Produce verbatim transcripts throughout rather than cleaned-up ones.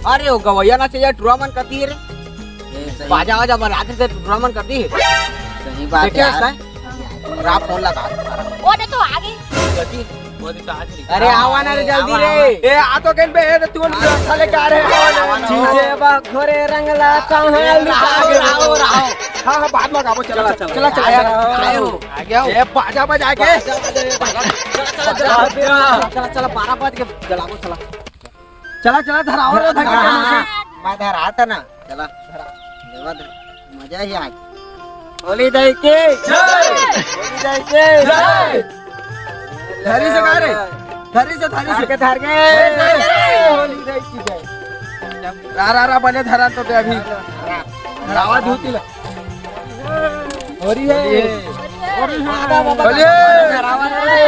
अरे, वो गवैया ना चाहिए, टुरा मन करती है रे। ए, सही। बाजा वाजा बजाते थे, टुरा मन करती है। सही बात देखे यार। उसका? रात फोन लगा। वो दे तो आगे। गलती, वो दे तो आज नहीं। अरे, आवा ना रे, जल्दी आवा, रे। आवा। ए, आ तो गन बे, ए, तू लोग साले का रे? आवा ना, आवा ना। चीजे बा घोरे रंगला, कहाँ ए, लुका राहो, गए? राहो, राहो। हाँ, हाँ, बाद में गाबो, चला, चला, चला, चला, चला, चला, चला। आयो। आ गया हो। ए, बाजा बजा के। बाजा बजा, बाजा। चला, चला, चला, चला, चला, चला, बारह बज के जलाबो, चला। चला, चला, धराओ रे, धक्का हाँ, मार। हाँ, मैं धरा था ना। चला, धरा। लेवा धरा। मजा ही आ गया। होली दाई की जय। होली दाई की जय। धरी से गा रे। धरी से, धरी से। धार के, धार के। होली दाई की जय। रा, रा, रा, बने धरा तो बे अभी। रावा धूती ला। होली है। होली है। बाबा, बाबा, होली है। रावा रे।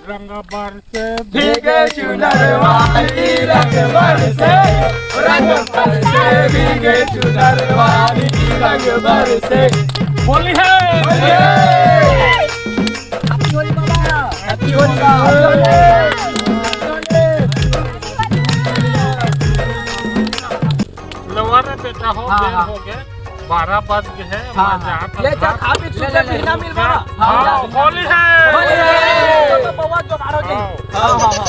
रंग बरसे भीगे चुनर वाली, रंग बरसे, रंग बरसे भीगे चुनर वाली, रंग बरसे। होली है। होली है। Happy होली बाबा। Happy होली बाबा। लवा रे बेटा हो, हाँ, बेर हाँ। हो गए, बारह बज गए हैं, हाँ, मजा हाँ। आता ले जा, था। खा पी, ले, ले, ले। बिना मिल बाबा। हाँ, हाँ, होली है। होली है। तो बउआ जो मारो जी। हाँ। हाँ, हाँ, हाँ।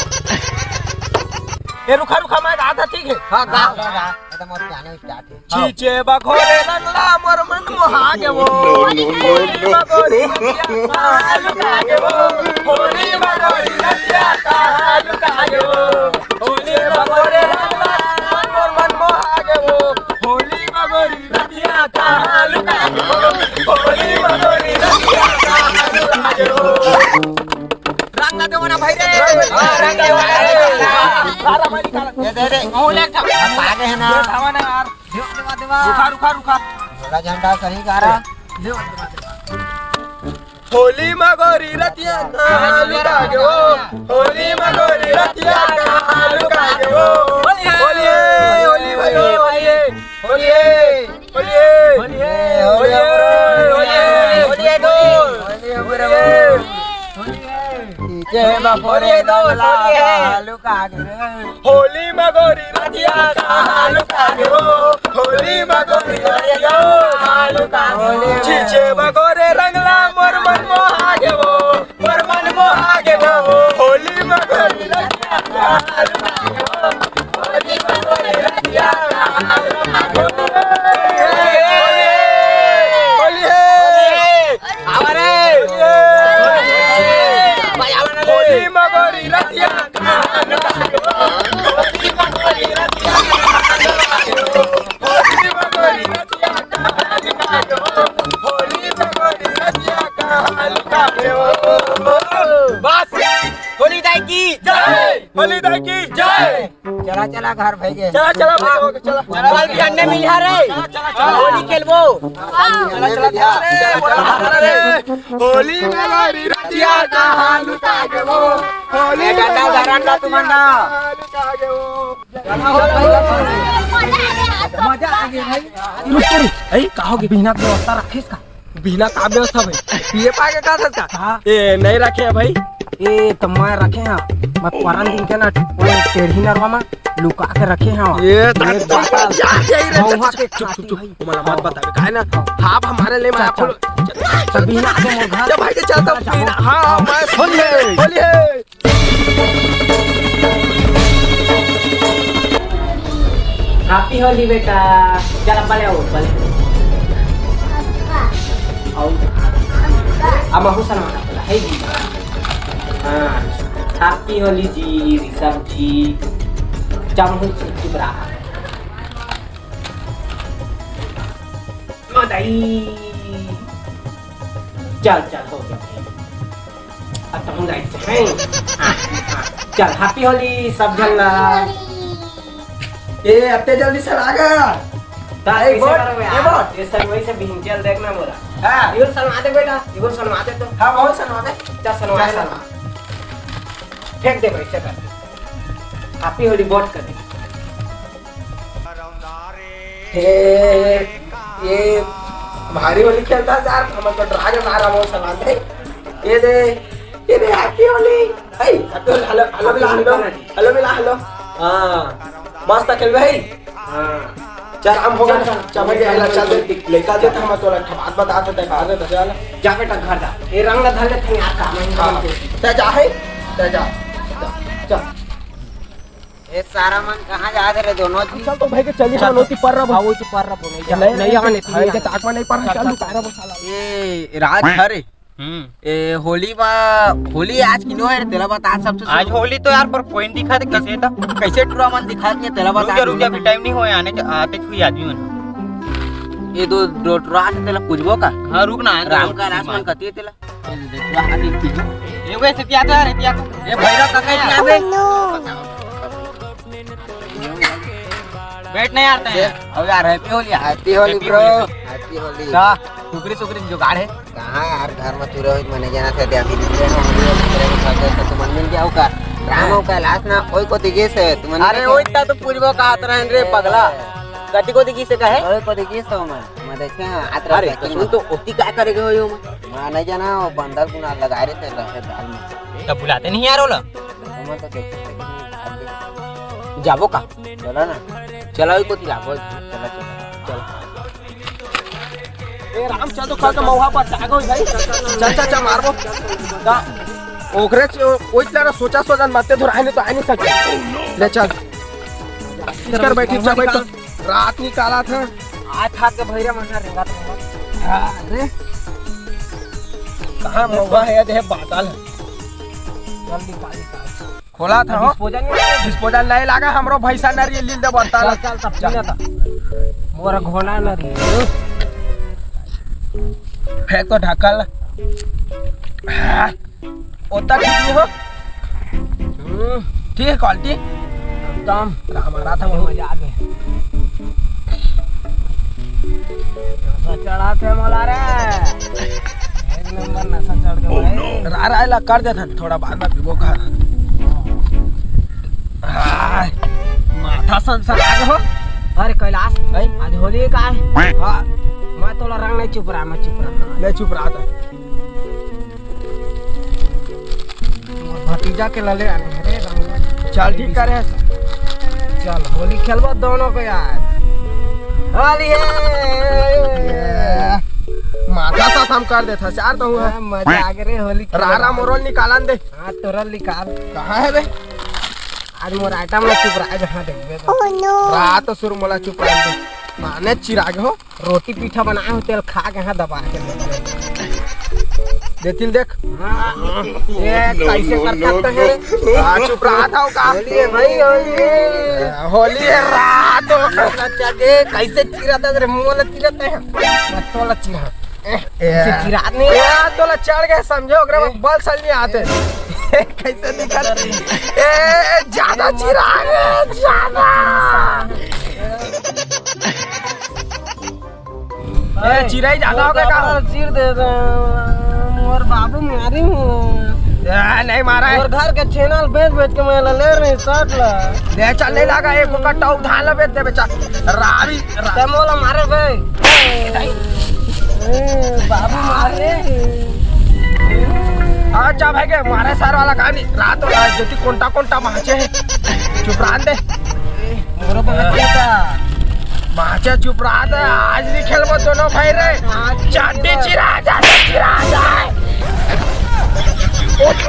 ए, रुखा, रुखा, मैं गा था, ठीक है? हाँ, गा, हाँ। गा, गा। एकदम और piano start है। चीचे बघोरे रंगला मोर मन मोहा गे वो। No, no, no, no। बघोरे रंगला मोर मन मोहा गे वो। होली बघोरे रंगला मोर मन मोहा गे वो। होली बघोरे रतिया कहाँ लुका गे वो। होली बघोरे रतिया कहाँ लुका गे वो। रंग दे वो ना भाई रे। हाँ, रंग दे वो ना। ये दे दे। वो ले खा। आ गए हैं ना। ये खावा ना यार। रुखा, रुखा, रुखा। थोड़ा झंडा सही गा रहा। होली मा गोरी रतिया कहाँ लुका गे वो। होली मा गोरी रतिया कहाँ लुका गे वो। होली है, होली भाई, होली है। होली है, होली है। होली है, होली है, होली है। होली है, दोस्त। होली है, होली है। जय बाबा रे, होली है, दोस्त, होली है। होली मा गोरी रतिया कहाँ लुका गे वो। होली मा गोरी रतिया कहाँ लुका गे वो। चीचे मा गोरे रंगला मोर मन मोहा गे वो। मोर मन मोहा गे वो। होली मा गोरी रतिया कहाँ लुका गे वो। होली मा गोरी रतिया कहाँ लुका गे वो। होली है। आवा रे। होली मा गोरी रतिया। बस। होली दाई की जय। होली दाई की जय। चला, चला, घर भाई के। चला, चला, भाई, हो गया, चला। कल भी अंडे मिल रहा रे। चला, चला, चला। होली खेलबो। चला, चला, चला, चला, चला, चला। होली में गोरी रतिया कहाँ लुका गे वो। होली में डंडा उधार रखा तुमन ना। मजा आ गया भाई। रुक, रुक। ए, का हो गया? बिहना के व्यवस्था रखे इसका। बिहना का व्यवस्था भाई? पिए पाए के का था इसका? हाँ। ए, नहीं रखे हैं भाई। ए, तो मैं रखे हैं। मैं परन दिन के ना, वो टेढ़ी नरवा में लुका के रखे हैं। ये तो ये बात जा, जा रे। महुआ के चुप, चुप, चुप। ओमला मत बतावे, काहे ना? हाँ। आप हमारे ले मैं चल, आपको चल। चल, बिहना आके मोर घर। चल भाई के चलता हूँ, चल, चल। बिहना। हाँ, हाँ, मैं सुन ले। होली है। Happy होली बेटा। चल, अब बले आओ, बले। आओ। अब महू सनवाना पड़ा, है जी। हाँ। Happy होली जी, ऋषभ जी। चमहू चुप रहा। ओ दाई। चल, चल, हो गया। अब तुम दाई से हैं। हाँ, हाँ। चल, Happy होली, सब झन ला। ए, अत्ते जल्दी सर आ गया। ता एक ऐसे बोल, करो यार। ये बोल। ये सर वही से भिंचल देखना मोरा। हाँ। ये सनवा दे बेटा, ये सनवा दे तो। हाँ, बहुत सनवा दे। चल, सनवा, चल, सनवा। सनवा। फेंक दे भाई, से कर। Happy होली बोट कर दे। हे, ये भारी होली खेलता है यार, हम तो डरा के मारा वो सलाम है। ये दे, ये दे, Happy होली। हे, hello, hello, hello, मिला, hello, hello, मिला, hello। हाँ, मस्त खेलबे भाई। हाँ। चल, हम हो गए। चल, चल, चल, भाई, चल, चल, चल, चल। लइका देत हम तोला, ठपात बतात हे, तै का देत, चल। जा बेटा, घर जा। ए, रंग ला धर ले, थंगार का। हाँ, तै जा हे, तै जा। चल, चल। ए, सारा मन कहाँ जात हे रे, दोनों झी? चल तो भाई के चली, चल। हाँ, ओती पर रह, हाँ, ओती पर रह, नहीं जा। नहीं, नहीं, नहीं, नहीं, भाई के ताक में नहीं पर, चल, चल, चल। तू पैरा बसा ला। ए, रात भर हम्म। ए, होली बा, होली आज किनो हे, तेला बता सबसे आज शुरू। होली तो यार, पर कोई नहीं दिखा, तो कैसे था? कैसे टुरा मन दिखा के तेला बता रुक जा, रुक जा, दूंगा। अभी टाइम नहीं होय आने के, आते छुई आदमी मन। ये दो, दो टुरा से तेला पूछबो का? हाँ, रुक ना, राम का रास मन कती हे तेला? ये देख, टुरा हाथ में पीछू। ये वैसे क्या तो यार, क्या तो? ये भैरव का कहीं क्या बे? बैठ नहीं आता है। अब यार, हैप्पी होली यार। Happy Holi happy bro। Holi. Happy Holi. का कुकरी सुकरी जुगाड़ हे? कहाँ यार, घर में तुरे होई, मने जाना थे, अभी निकले ना, होली होली करे में भाग गए, तो तुमन मिल गया होगा। राम हो कैलाश ना, ओई को दिखे से, तुमन अरे, नहीं ओई ता तो पूछबो का हाथ रहन रे, पगला। कति को दिखी से कहे? ओई को दिखी से मैं, मैं देखे हाँ, हाथ अरे, रहन तो सुन तो, ओती का करेगा हो यो मैं? मैं नहीं जाना, वो बंदर गुना लगा रहे थे, रहे दाल में। तब बुलाते नहीं यार, ओला? हम तो देखे थे कि नहीं, भाग गए। जाबो का? चला ना। चला, ओई कोती जाबो। चला, चला, चला। ए, राम, चल तो, कल तो मौहा पर जागो भाई। चल, चल, चल, मारबो। का? ओकरे च-, ओई तरह सोचा सोचन मत, तो आने तो आ नहीं सके। ले चल। इस कर बैठी, चल, बैठ। रात निकाला था। आज खात के भैरा मन रेंगा था। अरे। कहाँ मौहा हे, देह बादल हे। जल्दी निकाल, निकाल। खोला था हो। Disposal नहीं है? Disposal नहीं लागा, हमरो भैंसा नरी लील दे बता। चल, चल, तब पीना था। मोर घोड़ा नरी। फेंक तो ढक्कल। हाँ, ओता ठीक नहीं हो। हम्म, ठीक है, quality। एकदम। राम आ रहा था वो। मजा आ गया। नशा चढ़ा थे मोला रे। एक नंबर नशा चढ़ के भाई। रा-, रा-, ला कर देथन, थोड़ा बाद में पीबो का। आय, माथा सनसन आ गए हो। अरे कैलाश, भाई? आज होली का है? हाँ। मैं तोला रंग नहीं चुप रहा, मैं चुप रहा। नहीं चुप रहा था। भतीजा के लले आने, अरे राम। चल ठीक करे। चल होली खेलबो दोनों को यार। होली है। ये, माथा साथ हम कर देता, चार तो हुआ। हाँ, मजा आ गया रे होली खेलबो। रारा मोरल निकालन दे। हाँ, तोरल निकाल। कहाँ है बे? आज मोर item ला चुप रहा, जहाँ देखबे तो। Oh no। रात सुर मोला चुप रहा दे। माने चिराग हो। रोटी पीठा बनाए हो, तेल खा के हाथ दबा के ले ले। देतिल देख। हाँ। ये कैसे कर सकते हैं? हाँ, चुप रहा था वो का? होली है भाई, होली है। होली है रात। अच्छा, ये कैसे चिरा था तेरे मुंह वाला चिरा था? मत वाला चिरा। ए, ए। इसे चिराग नहीं। ए, तोला चढ़ गए, समझे? ओकरे में ए। बल सल नहीं आते। कैसे दिखत? ए, ज्यादा चिराग है, ज्यादा। ए, चिराई ज्यादा हो गया का? बाबा चीर दे दे। मोर बाबू मारी हूँ। ए, नहीं मारा है। और घर के छेना ल बेच बेच के मैं ला ले रही शर्ट ला। ले चल, नहीं लगा, एक ओकर टॉप धान ला बेच दे बेचा। रावी, रा- ते मोला मारे बे। ए, बाबू मारे। अच्छा भाई के मारे सार वाला कहानी। रात हो रहा है, ज्योति कोंटा कोंटा माचे है। चुप रहा दे। मोरो बाचे था। बाचे चुप रहा दे, आज नहीं खेलबो दोनों भाई रे। आज चाटी चिरा जा, चिरा जा। उठ रे।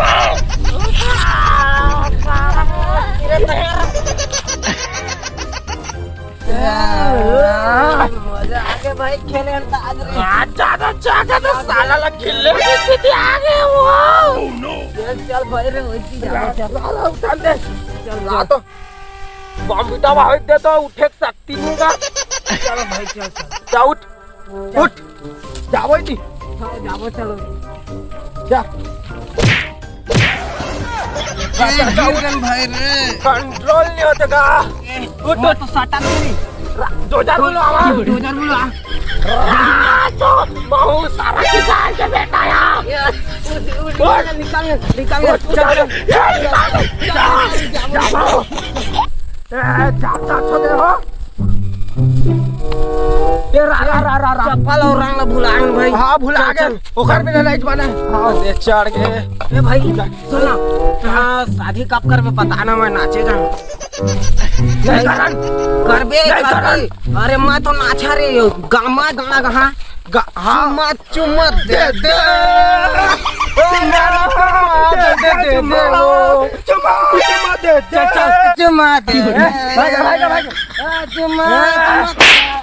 मजा आ गया भाई, खेले अंदाज रे। आज ज्यादा चाहता तो साला ला खिल्ले की स्थिति आ गई वो। चल, चल भाई रे, वही चीज आ, चल। साला उठा दे। चल, चल। रात बम बिटा भाई दे तो उठे शक्ति नहीं का। चलो भाई, चल, चल। जा उठ। उठ। जाबो इति। हाँ, जाबो, चलो। जा। ए, गिर गन भाई रे। Control नहीं होता का। ए, उठ, वो उठ। तो सटा नहीं। रा-, डोजर बोलो आवाज। डोजर बोलो, आ। रा-, तो बहुत सारा किसान के बेटा यार। ये, उठ, उठ, उठ। निकाल, निकाल, उठ, निकाल। चल, चल, चल, चल, चल। ए, जाता छोड़े हो। ए, रा, रा, रा, रा, रा। चप्पल अउ रंग ला भुला गेन भाई। हाँ, भुला चल, गेन। चल। ओकर बिना नहीं बना। हाँ। अरे, चढ़ गे। ए भाई, सुन ना। हाँ, शादी कब करबे, बता ना, मैं नाचे जाऊँ। नहीं करन। करबे, नहीं करबे। करन। अरे, मैं तो नाचा रे, गामा गाना कहाँ? गा-, हाँ। चुम्मा, चुम्मा दे दे। ओ, मेरा चुम्मा दे दे, दे दे। चुम्मा, चुम्मा दे दे। चल, चल। चुम्मा दे। भाग, भाग, भाग। आ, चुम्मा, हाँ। चुम्मा।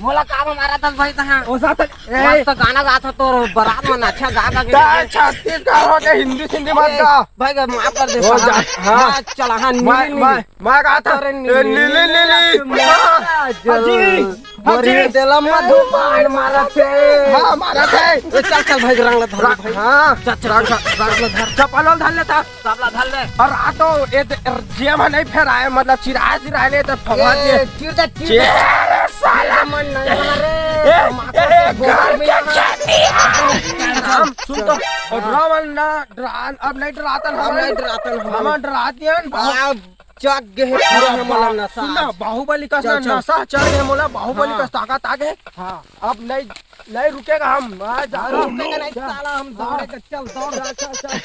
मोला का मारा था भाई तहाँ? ओ साथ, ए। मस्त गाना गात ह तोर बारात में, अच्छा गा गा के ता गा। छत्तीसगढ़ हो के हिंदी सिंधी मत ए, गा। भाई गा, माफ कर दे ओ साहब। जा, हाँ। हाँ, चला, हाँ, नीली, मैं, नीली। मैं, मैं गात ह। अरे ए, नीली, नीली, नीली। हाँ। हाँ, जी। हाँ, मोरी जी। दिल में धुमान मारत हे। हाँ, मारत हे। ए, चल, चल भाई, रंग ला धर भाई। हाँ। चल, चल, रंग, चल। रंग ला धर। चप्पल वाला धर लेता। सबला धर ले। अउ रातो ए दे-, जेब ह नहीं फेराए, मतलब चिराए चिराए ले त फवा ए, जे। चिर दे, चिर दे। चिर साला। मन नहीं मारे। ए, माथा ए, से बोल घर भी के ना। चटनी है। राम, सुन तो। हाँ। डरावन ना, डरा-, अब नहीं डरातन अब हमन। नहीं डरातन हमन। हमन डरातियन, बहुत अब चढ़ गे हे पूरा हाँ, हमला बा-, नशा सुन ना, आज। बाहुबली कस चल, ना चल। नशा चढ़ गे मोला, बाहुबली हाँ। कस ताकत आ गे। हाँ। अब नहीं, नहीं रुकेगा हम। आ, जा, हाँ, रुकेगा नहीं, जा। साला हम हाँ। दौड़ेगा, चल, दौड़। चल, चल, चल।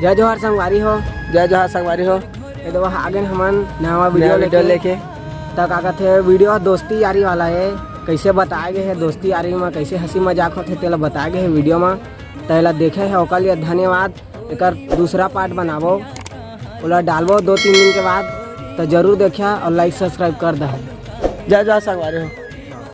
जय जोहार संगवारी हो, जय जोहार संगवारी हो। ये देखो, आ गेन हमन नवा नवा video video लेके। लेके। त का कथे, video दोस्ती यारी वाला हे, कैसे बताए गे हे दोस्ती यारी में, कैसे हंसी मजाक होथे, तेला बताए गे हे video में। तेला देखे हे, ओकर लिए धन्यवाद। एकर दूसरा part बनाबो, ओला डालबो दो तीन दिन के बाद, त जरूर देखिया अउ like subscribe कर दहा। जय जोहार संगवारी हो।